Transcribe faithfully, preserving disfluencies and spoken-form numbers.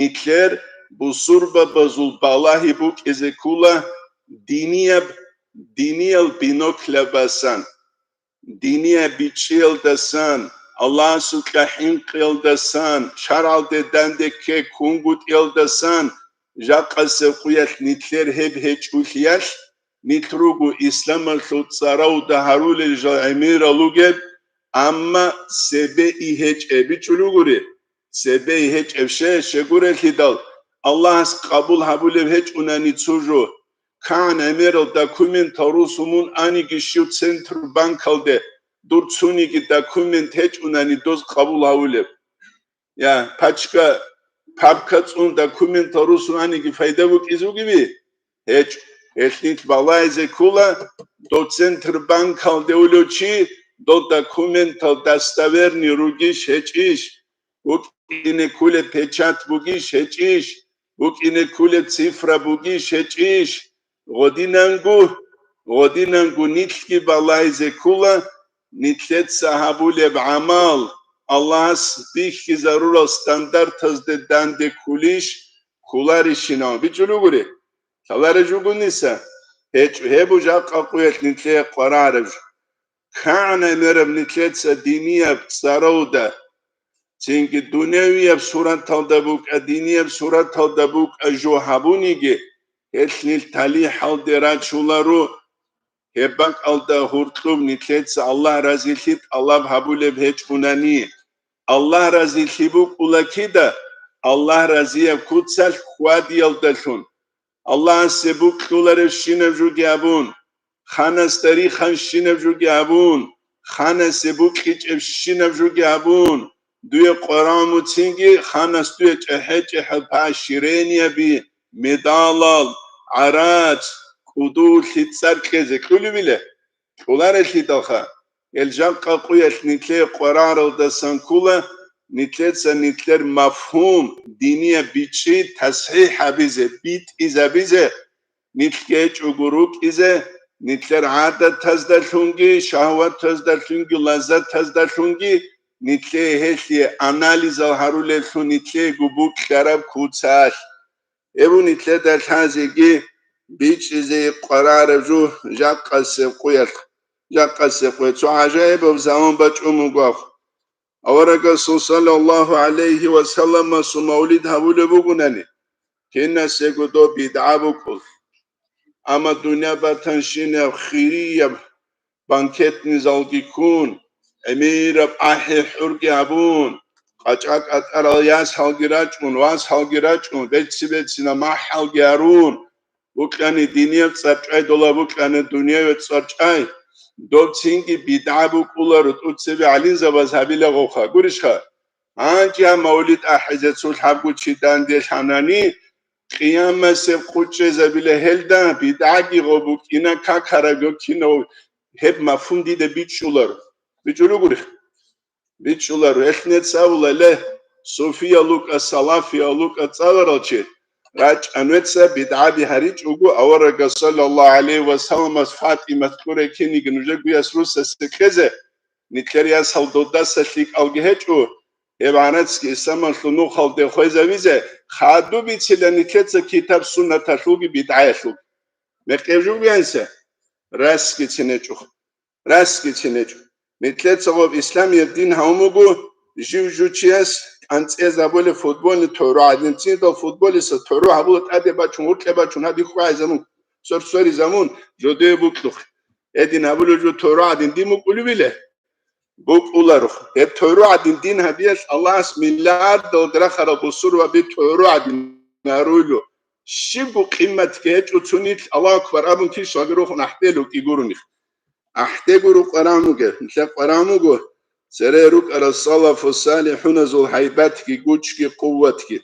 нилъер бусурбабазул балагьи букӀизе ккола динияб, диниял биноклабасан, динияб бичӀчӀиялдасан, Аллагьасукьа хӀинкъиялдасан, шаргӀалде данде ккеккунгутӀиялдасан, жакъасеб къуялъ нилъер гьеб гьечӀулъиялъ, нилъ руго исламалъул цӀаравда гьарулел жал гӀемерал ругеб, амма цебе и гьечӀеб бичӀчӀулугури, цебе и гьечӀеб щегурелъидал, Аллагьас къабул гьабулеб гьечӀунани цо жо, кагӀан гӀемерал документал русун мун аниги щив Центрбанкалде, дур цониги документ гьечӀунани доз къабул гьавулеб. Я, пачка, папка цӀун документал русун аниги пайда букӀизе бугеби? ГьечӀо. Гьелъ нилъ балагьизе ккола, дов Центрбанкалде улев чи, дов документал достоверный ругищ гьечӀищ, вукӀине кколеб печать бугищ гьечӀищ, вукӀине кколеб цифра бугищ гьечӀищ, гъодинанго, гъодинанго нилъги балагьизе ккола, нилъеца гьабулеб гӀамал Аллагьас бихьизарурал стандартазде данде ккулищ, кколарищинав бичӀчӀулугури. Лъалареб жугониса, гьечӀо, гьеб жакъа къуялъ нилъее къварараб жо. КагӀан гӀемераб нилъеца динияб цӀаравда, цинги дунявияб сураталда букӀа, динияб сураталда букӀа жо гьабуниги, гьелъ нилъ талихӀалде рачуларо, гьеб бакӀалда гьоркьоб нилъеца Аллагь разилъи тӀалаб гьабулеб гьечӀунани. Аллагь разилъи букӀула кида? Аллагь разияб куцалъ хьвадиялдалъун. Аллагьасе букьуларебщинаб жуги абун, ханасда риханщинаб жуги абун, ханасе букьичӀебщинаб жуги абун, дуе къварагӀмуцинги ханас дуе чӀехӀе-чӀехӀел поощрениеби, медалал, гӀарац, кӀудулъи цӀар кьезе кьулебила? Кьоларелъидалха, гьел жакъа къуялъ нилъее къвараралдасан ккола, нилъеца нилъер мафгьум, динияб бичӀчӀи тасхӀихӀ гьабизе, битӀизабизе, нилъ гьечӀого рукӀизе, нилъер гӀадатаздалъунги, шагьватаздалъунги, лаззатаздалъунги, нилъее гьелъие анализал гьарулеблъун нилъеего букьараб куцалъ. Гьеб нилъеда лъазеги бичӀчӀизе къварараб жо жакъасеб къуялъ, жакъасеб къуялъ. Цо гӀажаибаб заман бачӀун буго. Аварагасул саллаллагьу гӀалайгьи ва салламасул мавлид гьабулеб бугунани, кинасего доб бидгӀа букӀун. Амма дунья батанщинаб хирияб банкетный залги ккун, гӀемераб ахӀи-хӀурги гьабун, къачӀа-кӀатӀарал ясалги рачӀун, васалги рачӀун, берци-берцина махӀалги гьарун, букьани динияб цӀарчӀай, дола букьани дунияви цӀарчӀай, доб цинги бидгӀа букӀуларо, тӀоцебе гӀалимзабаз гьабилагъовха. Гурищха? Гьанже гьаб мавлид ахӀизе цо лъабго чи данделъанани, къиямасеб къо чӀезабила гьелда, бидгӀаги гъо букӀина, какараго кинав гьеб мафгьум дида бичӀчӀуларо. БичӀчӀулугури? БичӀчӀуларо. Гьелъ нецавулале, суфиял рукӀа, салафиял рукӀа цӀаларал чи, рачӀа нуца бидгӀаби гьаричӀого, аварагас саллаллагьу гӀалайгьи ва салламас ФатӀимат кьурай киниги нужер гуяс русасе кьезе, нилъер ясал додаса лъикӀалги гьечӀо, гьеб гӀарацги исламалъул нухалде хвезавизе, хадуб бицила нилъеца китаб-суннаталъулги бидгӀаялъулги. Мекъев жугьанса? Расги цинечӀо. Расги цинечӀо. Нилъеца гъоб исламияб дин гьавун буго, жив-жучияс кӀанцӀезабулеб футбольный тӀору гӀадин, цинидал футболиса тӀору гьабула тӀаде бачун, гъуркье бачун, гьадихъ хъвайзамун, сор-соризамун, жодее букьухъ. Гьедин гьабулев жо тӀору гӀадин дин букӀулебила? БукӀуларо. Гьеб тӀору гӀадин дин гьабиялъ Аллагьас миллиардалда рахарал бусурбаби тӀору гӀадин гьаруйло. Щибго къиматги гьечӀо цо нилъ Аллагьу акбар абун кишлъаги рохун ахӀдел рукӀи гурони. АхӀде гуро къварагӀмуге, нилъер къварагӀмуго, цере рукӀарал салафу салихӀуназул гьайбатги, гучги, къуватги.